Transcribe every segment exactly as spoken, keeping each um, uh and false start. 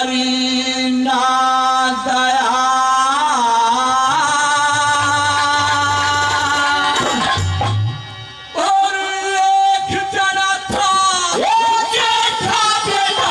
ना दया। और एक जना था, वो क्या था बेटा?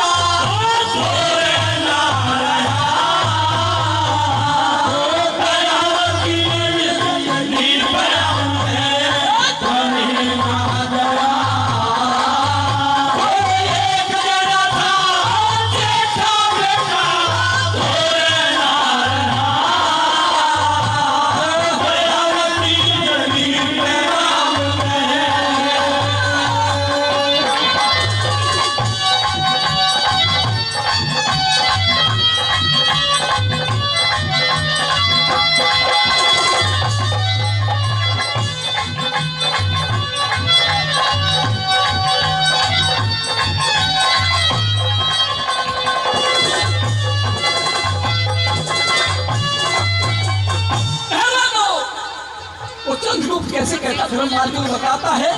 वो चंद्रगुप्त कैसे कहता, धर्म मार्ग में बताता है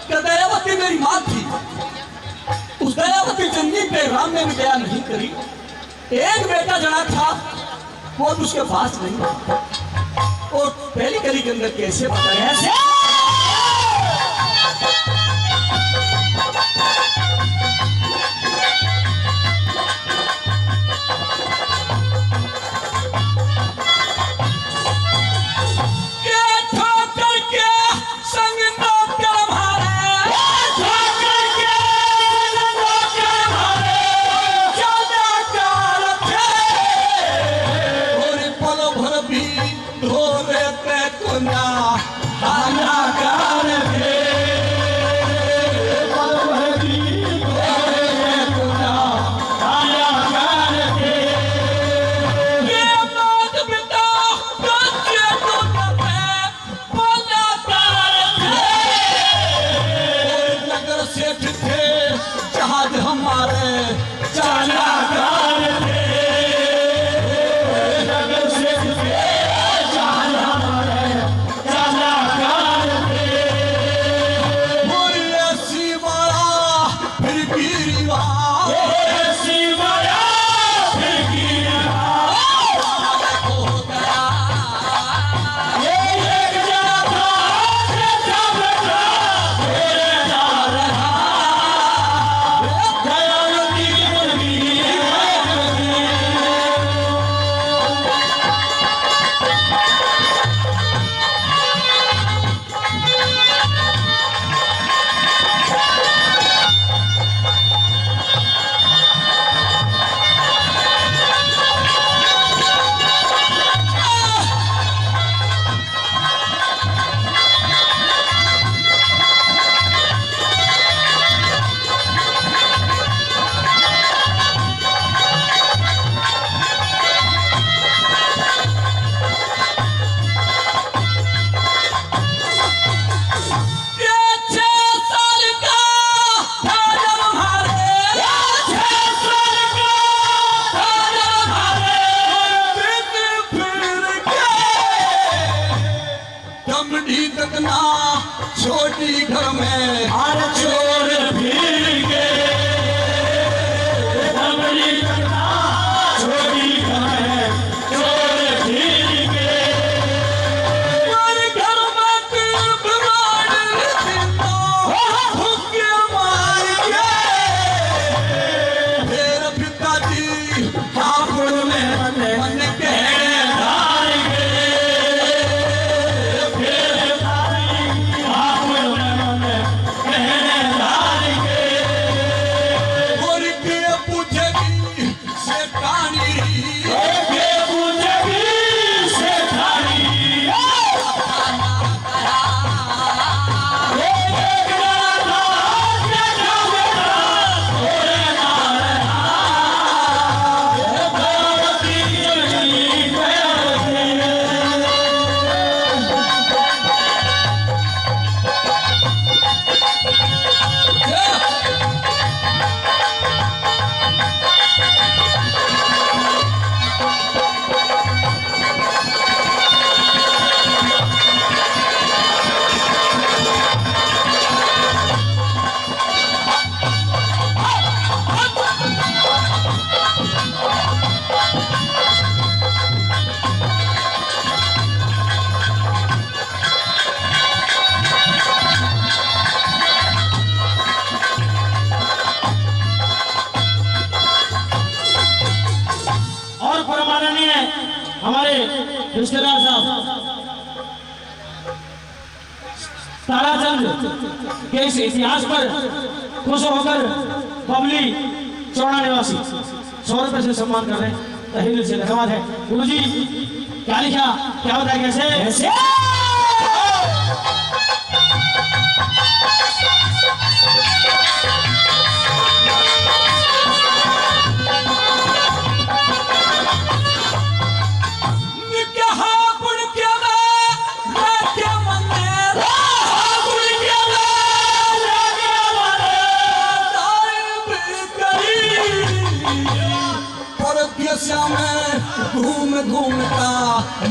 कि दयावती मेरी माँ थी, उस दयावती जननी पे राम ने भी दया नहीं करी। एक बेटा जना था, वो भी उसके पास नहीं था। और पहली कली के अंदर कैसे बताया? के ठोकर के संग नौकर मारे, ठोकर के संग नौकर मारे, ज्यादा कार थे। और पल भर भी धोरे पे कोना हालाकार थे। पल भर भी धोरे पे कोना हालाकार थे। ये मात पिता बच्चे को पे नगर सेठ थे, जहाज हमारे चालाकार थे। नगर सेठ थे, जहाज हमारे चालाकार थे। और ऐसी माया फिर भी रिवा। ऐसी माया फिर भी रिवा। रिश्तेदार साहब, ताराचंद के इस इतिहास पर खुश होकर बबली चौड़ा निवासी सौ रुपए से सम्मान कर रहे हैं। तहे दिल से धन्यवाद है। गुरु जी, क्या लिखा, क्या बताया, कैसे? कैसे? परदेसा में घूम घूम का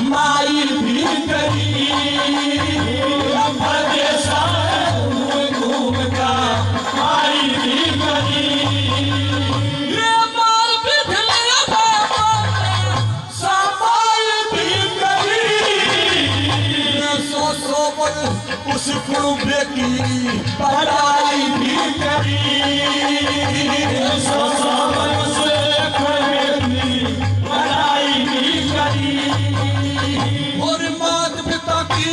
माई भी करी, परदेसा में घूम घूम का माई भी करी। ये मार भी सफाई भी करी, सौ सौ पर उस कुड़बे की पढ़ाई भी करी, सौ सौ पर उस कुड़बे की पढ़ाई भी करी। और मात पिता की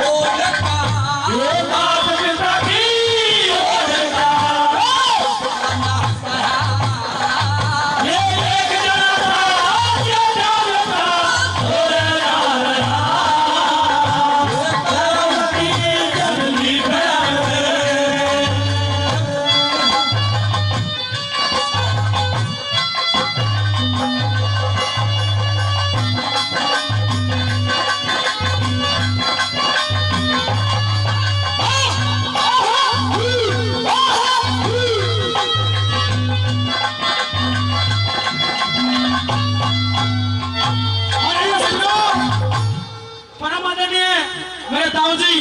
ओर का, ये मात पिता की ओर का। और ये सुनो, परम आदरणीय मेरे ताऊ जी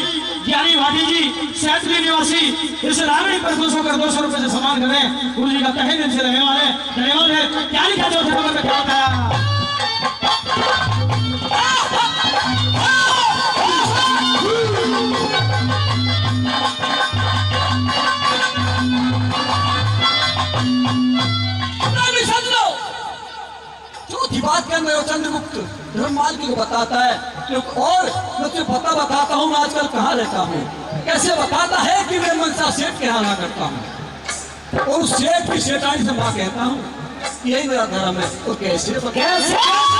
ज्ञानी भाटी जी, सैतली निवासी, इस रागड़ी पर दो सौ कर दो सौ रुपए से सम्मान कर रहे हैं। गुरु जी का तहे दिल से धन्यवाद है, धन्यवाद है। क्या लिखा चौथे नंबर पे, क्या बताया? चौथी बात कहने लगा चंद्रगुप्त, धर्ममाल जी को बताता है कि और मैं तुझे पता बताता हूँ, मैं आजकल कहाँ रहता हूँ। कैसे बताता है कि मैं मनसा सेठ के यहाँ रहा करता हूँ और उस सेठ की सेठानी से माँ कहता हूँ, यही मेरा धर्म है। और कैसे बता-, कैसे?